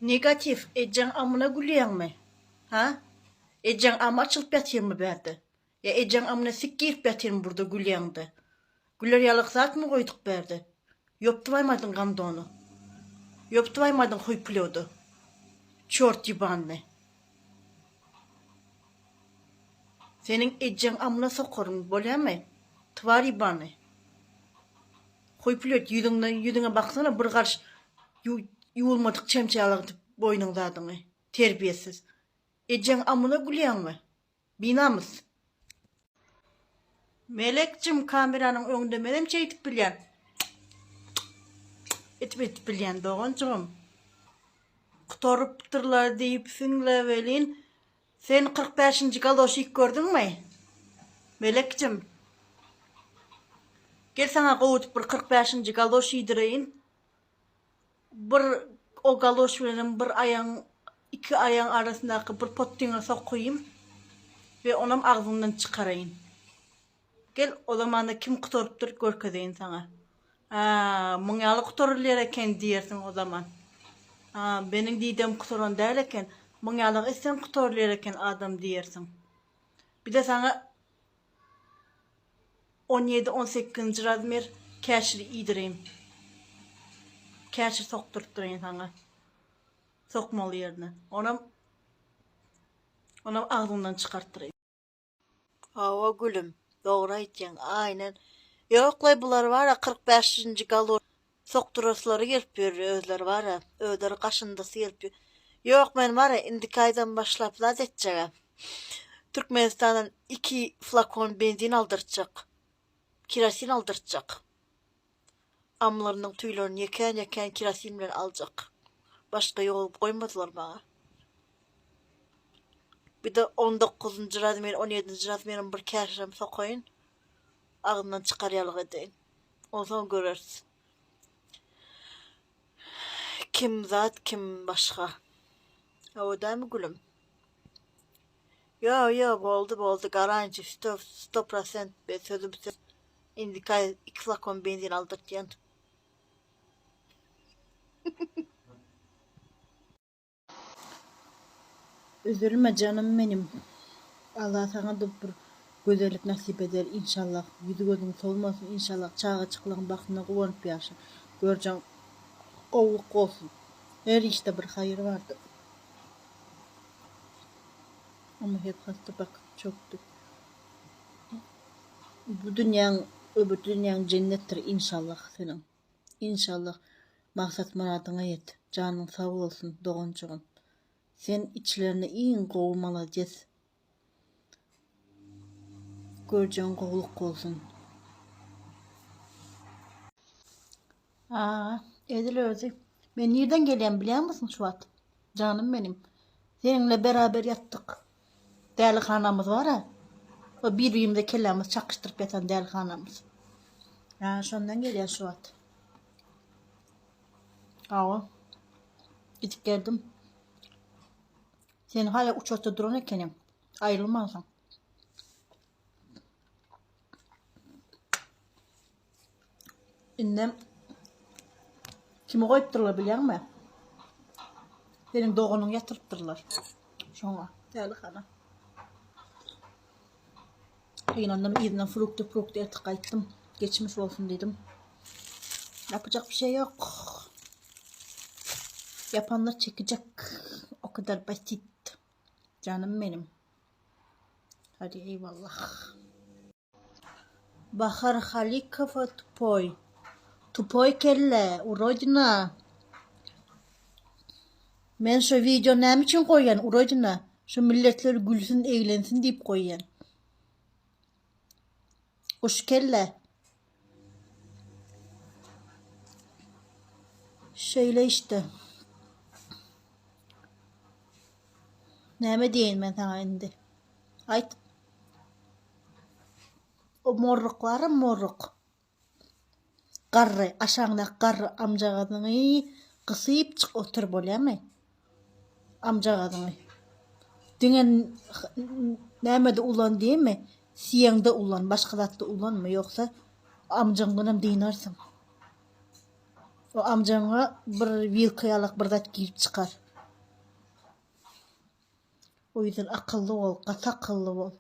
Negatiw, ejeň amyna gülýäňmi? Ha? Ejeň amy açylyp ýatyrmy bärde? Ýa ejeň amyna sik girip ýatyrmy burda gülýäňde? Güler ýalyk zatmy goýduk bärde? Ýopdybaýmadyň gandony. Ýopdybaýmadyň huýplýody. Çort ýybanny. Seniň ejeň amyna sokaryn, bolýamy? Twar ýybany. Huýplýod ýüzüňden ýüzüňe baksana bir garş ýuwulmadyk çemçe ýaly boýnuň zadyňy. Terbiýesiz. Ejeň amyna gülýäňmi? Binamys. Melekjim kameranyň öňünde menem şeýdip bilýän. Edip edip bilýän doganjygym. Gutarypdyrlar diýipsiňle welin sen 45-nji galoş iýip gördüňmi? Melekjim. Gel saňa gowudyp bir 45-nji galoş iýdireýin. Bir o galoş bilenem bir aýagyň iki aýagyň arasyndaky bir potdyňa sokaýyn we onam agzyňdan çykaraýyn. Gel o zamanda kim gutarypdyr görkezeýin saňa. Hä, muň ýaly gutarylýar eken diýersiň o zaman. Hä, meniň didem gutaran däl eken, muň ýaly etseň gutarylýar eken adam diýersiň. Bir-de saňa On ýedi, on sekizinji razmer käşir iýdireýin. Käşir sokduryp duraýyn saňa. Sokmaly ýerine. Onam onam agzyňdan çykartdyraýyn. Hawa gülüm, dogry aýtýaň, aýnen. Ýoklaý bular bara 45-nji galo Sokduraslary gelip ýör özleri bara, özleri gaşyndysy gelip ýör. Ýok men bara indiki aýdan başlap zat etjegä. Türkmenistandan iki flakon benzin aldyrtjak. Kerosin aldyrtjak. Amlarynyň tüýlerini ýekän-ýekän kerosin bilen aljak. Başga ýol goýmadylar maňa. Bir-de on dokuzynjy razmer, on ýedinji razmerim bir käşirem sokaýyn. Agzyndan çykar ýalyk edeýin. Onsoň göreris. Kim zat, kim başga. Hawa dämi gülüm? Ýo, ýo, boldy, boldy, garanti, sto, sto prosent, be sözüm söz. Indiki aý iki flakon benzin aldyrtýan. Üzülme janym menim. Allah saňa-da bir gözellik nasip eder inşallah. Ýüzi gözüň solmasyn inşallah. Çagajyklaryň bagtyna guwanyp ýaşa. Görjeň gowluk bolsun. Her işde bir haýyr bardyr. Ama hep hasta bakyp çökdü. Bu dünýäň öbür dünýäň jennetdir inşallah seniň. Inşallah maksat myradyňa ýet janyň sag bolsun doganjygym sen içlerinde iň gowy malades görjegiň gowluk bolsun. Aa edil özi. Men nirden gelýän bilýäňmisin şu wagt? Janym benim. Seniň bilen beraber ýatdyk. Dälihanamyz bar-a. O bir-birimize kellämizi çakyşdyryp ýatan dälihanamyz. Hä, şondan gelýän şu wagt. Hawa. Gidip geldim. Sen hala uçarda duran ekeniň. Aýrylmansyň. Indem kimi goýupdyrlar bilýäňmi? Seniň doganyňy ýatyrypdyrlar. Şoňa, dälihana. Gynandym, yzyndan frukty prukty ertip gaýtdym. Geçmiş bolsun diýdim. Yapacak bir şey yok. Yapanlar çekecek. O kadar basit. Canım benim. Hadi eyvallah. Bahar Halykowa tupoý. Tupoý kelle, urodina. Men şo wideo näme üçin goýýan urodina? Şu milletler gülsün, eglensin diýip goýýan. Guş kelle. Şeýle işte. Näme diýeýin men saňa indi? Aýt. O morruk bar-a, morruk. Garry, aşagyňdaky garry amjagazyňy gysypjyk otur bolýamy? Amjagazyňy. Diňe nämede ulan diýenmi? Siýeňde ulan, başga zatda ulanma, ýogsa amjaňdanam dynarsyň. O amjaňa bir wilka ýalak bir zat girip çykar. O ýüzden akylly bol, gaty akylly bol.